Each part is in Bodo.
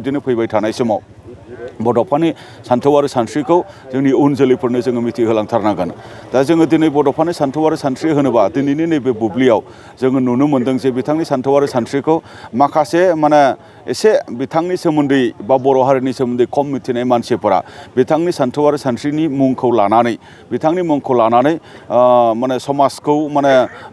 बेबायदिनो फैबाय थानाय समाव बड'फानि सान्थौ आरो सानस्रिखौ जोंनि उन जोलैफोरनो जोङो मिथिहोलांथारनांगोन। दा जोङो दिनै बड'फानि सान्थौ आरो सानस्रि होनोबा दिनैनि नैबे बुब्लियाव जोङो नुनो मोन्दों जे बिथांनि सान्थौ आरो सानस्रिखौ माखासे एसे बिथांनि सोमोन्दै बा बर' हारिनि सोमोन्दै खम मिथिनाय मानसिफोरा बिथांनि सान्थौ आरो सानस्रिनि मुंखौ लानानै बिथांनि मुंखौ लानानै समाजखौ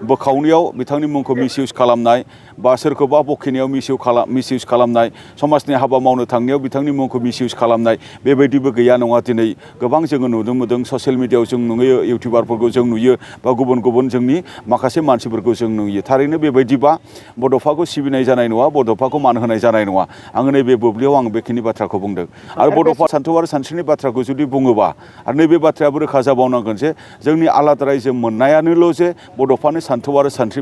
बोखावनायाव बिथांनि मुंखौ मिसइउज खालामनाय बा सोरखौबा बखिनायाव मिसइउज खालामनाय समाजनि हाबा मावनो थांनायाव बिथांनि मुंखौ मिसइउज खालामनाय बेबायदिबो गैया नङा दिनै गोबां जोङो नुनो मोनदों ससियेल मिडियायाव जों नुयो इउटिउबारफोरखौ जों नुयो बा गुबुन गुबुन जोंनि माखासे मानसिफोरखौ जों नुयो थारैनो बेबायदिबा बड'फाखौ सिबिनाय जानाय नङा बड'फाखौ मान होनाय जानाय नङा आङो नैबे बुब्लियाव आं बेखिनि बाथ्राखौ बुंदों आरो बड'फा सान्थौ आरो सानस्रिनि बाथ्राखौ जुदि बुङोबा आरो नैबे बाथ्रायाबो रोखा जाबावनांगोन जे जोंनि आलादा रायजो मोननायानोल' जे बड'फानि सान्थौ आरो सानस्रि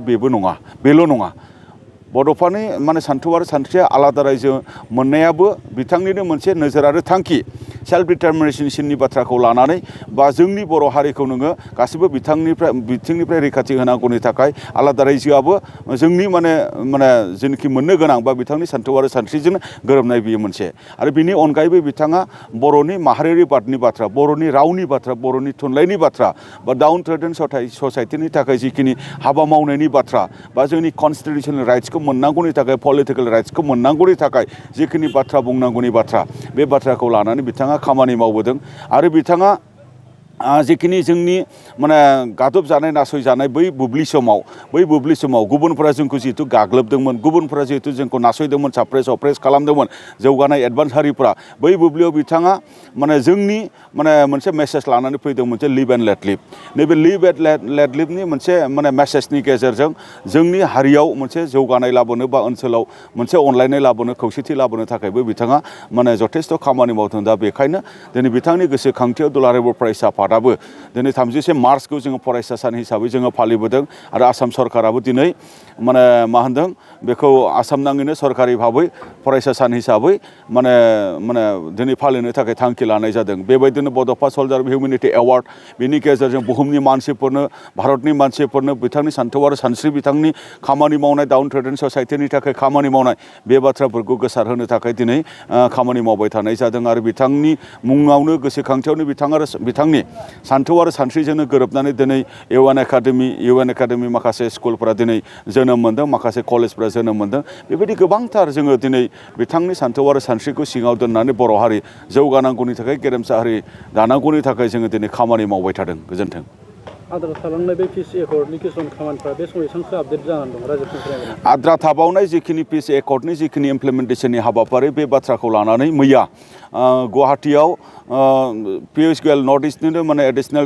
बेल' नङा बड'फानि सान्थौ आरो सानस्रिया आलादा रायजो मोननायाबो बिथांनिनो मोनसे नोजोर आरो थांखि सेल्फ डिटारमिनेशननि बाथ्राखौ लानानै बा जोंनि बर' हारिखौ नोङो गासिबो बिथिंनिफ्राय रैखाथि होनांगौनि थाखाय आलादा रायजोआबो जोंनि जेनाखि मोननो गोनां बा बिथांनि सान्थौ आरो सानस्रिजों गोरोबनाय बियो मोनसे आरो बिनि अनगायैबो बिथाङा बर'नि माहारियारि बादनि बाथ्रा बर'नि रावनि बाथ्रा बर'नि थुनलाइनि बाथ्रा बा डाउन ट्रेडन ससाइटिनि थाखाय जिखिनि हाबा मावनायनि बाथ्रा बा जोंनि कनस्टिटिउसनेल राइट्सखौ मोननांगौनि थाखाय पलिटिकेल राइट्सखौ मोननांगौनि थाखाय जिखिनि बाथ्रा बुंनांगौनि बाथ्रा बे बाथ्राखौ लानानै बिथाङा खामानि मावबोदों आरो बिथाङा जिखिनि जोंनि गादब जानाय नासयजानाय बै बुब्लि समाव गुबुनफोरा जोंखौ जिहेतु गाग्लोबदोंमोन गुबुनफोरा जिहेतु जोंखौ नासयदोंमोन साप्रेस खालामदोंमोन जौगानाय एडभान्स हारिफ्रा बै बुब्लियाव बिथाङा जोंनि मोनसे मेसेज लानानै फैदोंमोन जे लिभ एन्ड लेट लिभ नैबे लिभ एन्ड लेट लिभनि मोनसे मेसेजनि गेजेरजों जोंनि हारियाव मोनसे जौगानाय लाबोनो बा ओनसोलाव मोनसे अनलायनाय लाबोनो खौसेथि लाबोनो थाखायबो बिथाङा जथेस्थ' खामानि मावदों दा बेखायनो दिनै बिथांनि गोसोखांथियाव दुलाराय बर' फरायसा आफादाबो दिनै 30 मार्चखौ जोङो फरायसा सान हिसाबै जोङो फालिबोदों आरो आसाम सरकाराबो दिनै बेखौ आसाम नाङैनो सरकारि भाबै फरायसा सान हिसाबै दिनै फालिनो थाखाय थांखि लानाय जादों बेबायदिनो बड'फा सल्जार अफ हिउमेनिटि एवार्ड बेनि गेजेरजों बुहुमनि मानसिफोरनो भारतनि मानसिफोरनो बिथांनि सान्थौ आरो सानस्रि बिथांनि खामानि मावनाय डाउन ट्रेडन ससाइटिनि थाखाय खामानि मावनाय बे बाथ्राफोरखौ गोसारहोनो थाखाय दिनै खामानि मावबाय थानाय जादों आरो बिथांनि मुङावनो गोसोखांथियावनो बिथांनि सान्थौ आरो सानस्रिजोंनो गोरोबनानै दिनै इउ एन एकाडेमि माखासे स्कुलफोरा दिनै जोनोम मोन्दों माखासे कलेजफोरा जोनोम मोन्दों बेबायदि गोबांथार जोङो दिनै बिथांनि सान्थौ आरो सानस्रिखौ सिङाव दोननानै बर' हारि जौगानांगौनि थाखाय गेरेमसा हारि दानांगौनि थाखाय जोङो दिनै खामानि मावबाय थादों गोजोन्थों आद्रा थालांनाय बे पिस एकर्डनि किसुमान खामानिफ्रा बे समाव एसेबांसो आपडेट जानानै दं रायजोफोरनिफ्राय आद्रा थाबावनाय जिखिनि पिस एकर्डनि जिखिनि इमप्लिमेन्टेसननि हाबाफारि बे बाथ्राखौ लानानै मैया गुवाहाटियाव पियुष गोयल नर्थ इस्टनिनो एडिसनेल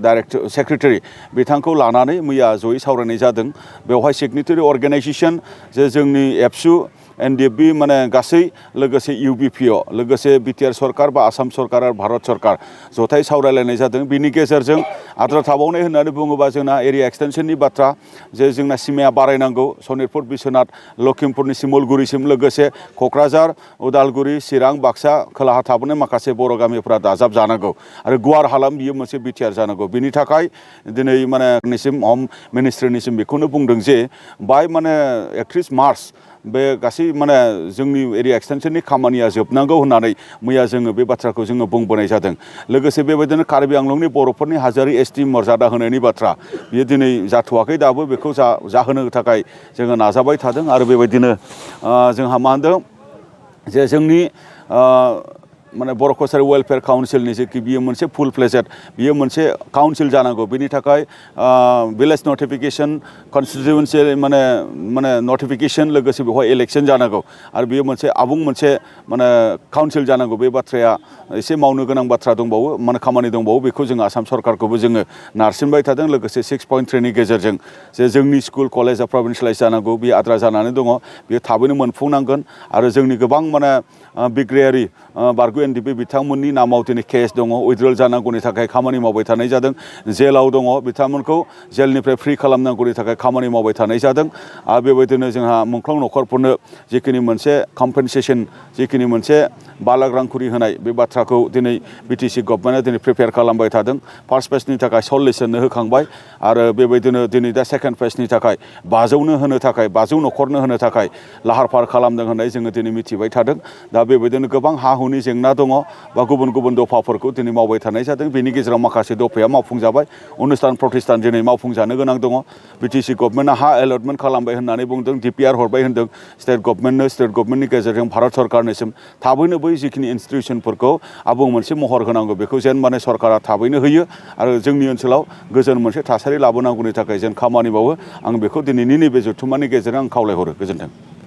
डाइरेक्टर सेक्रेटारि बिथांखौ लानानै मैया जयै सावरायनाय जादों बेवहाय सिगनेटारि अर्गेनाइजेसन जे जोंनि एबसु एनडिएफबि गासै लोगोसे इउबिपिअ लोगोसे बिटिआर सरकार बा आसाम सरकार आरो भारत सरकार जथाय सावरायलायनाय जादों बिनि गेजेरजों आद्रा थाबावनाय होननानै बुङोबा जोंना एरिया एक्सटेनसननि बाथ्रा जे जोंना सिमाया बारायनांगौ सनितपुर बिश्वनाथ लखिमपुरनि सिमलगुरिसिम लोगोसे क'क्राझार उदालगुरि चिरां बाक्सा खोलाहा थाबोनाय माखासे बर' गामिफ्रा दाजाब जानांगौ आरो गुवार हालाम बियो मोनसे बिटिआर जानांगौ बिनि थाखाय दिनै होम मिनिस्ट्रिनिसिम बेखौनो बुंदों जे बाय 31 मार्च बे गासै जोंनि एरिया एक्सटेनसननि खामानिया जोबनांगौ होननानै मैया जोङो बे बाथ्राखौ जोङो बुंबोनाय जादों लोगोसे बेबायदिनो कार्बि आंलंनि बर'फोरनि हाजारि एसटि मर्यादा होनायनि बाथ्रा बियो दिनै जाथ'वाखै दाबो बेखौ जाहोनो थाखाय जोङो नाजाबाय थादों आरो बेबायदिनो जोंहा मा होनदों जे जोंनि बर' कसारि वेलफेयार काउन्सिलनि जेखि बियो मोनसे फुल फ्लेजेड बियो मोनसे काउन्सिल जानांगौ बिनि थाखाय भिलेज नटिफिकेसन कनस्टिटिउन्सि नटिफिकेसन लोगोसे बेवहाय इलेक्सन जानांगौ आरो बियो मोनसे आबुं मोनसे काउन्सिल जानांगौ बे बाथ्राया एसे मावनो गोनां बाथ्रा दंबावो खामानि दंबावो बेखौ जोङो आसाम सरकारखौबो जोङो नारसिनबाय थादों लोगोसे 6.3नि गेजेरजों जे जोंनि स्कुल कलेजा प्रभिन्सियेलाइज जानांगौ बे आद्रा जानानै दङ बेयो थाबैनो मोनफुंनांगोन आरो जोंनि गोबां बिग्रायारि बारग' UNDP बिथांमोननि नामाव दिनै केस दङ उइथड्रल जानांगौनि थाखाय खामानि मावबाय थानाय जादों जेलाव दङ बिथांमोनखौ जेलनिफ्राय फ्रि खालामनांगौनि थाखाय खामानि मावबाय थानाय जादों आरो बेबायदिनो जोंहा मुंख्लं न'खरफोरनो जिखिनि मोनसे कम्पेनसेसन जिखिनि मोनसे 5 लाख रां खुरि होनाय बे बाथ्राखौ दिनै BTC गभर्नमेन्टआ दिनै प्रिपेयार खालामबाय थादों फार्स्ट फेजनि थाखाय 40 जननो होखांबाय आरो बेबायदिनो दिनै दा सेकेन्ड फेजनि थाखाय 500नो होनो थाखाय 500 न'खरनो होनो थाखाय लाहार फाहार खालामदों होननाय जोङो दिनै मिथिबाय थादों दा बेबायदिनो गोबां हा हुनि जेंना दङ बा गुबुन गुबुन दफाफोरखौ दिनै मावबाय थानाय जादों बेनि गेजेराव माखासे दफाया मावफुंजाबाय अनुस्थान प्रतिष्ठान दिनै मावफुंजानो गोनां दङ BTC गभर्नमेन्टआ हा एलटमेन्ट खालामबाय होननानै बुंदों DPR हरबाय होनदों स्टेट गभर्नमेन्टनि गेजेरजों भारत सरकारनिसिम थाबैनो बै जिखिनि इन्स्टिटिउसनफोरखौ आबुं मोनसे महर होनांगौ बेखौ जेन माने सरकारा थाबैनो होयो आरो जोंनि ओनसोलाव गोजोन मोनसे थासारि लाबोनांगौनि थाखाय जेन खामानि मावो आं बेखौ दिनैनि नैबे जथुम्मानि गेजेरजों आं खावलायहरो गोजोन्थों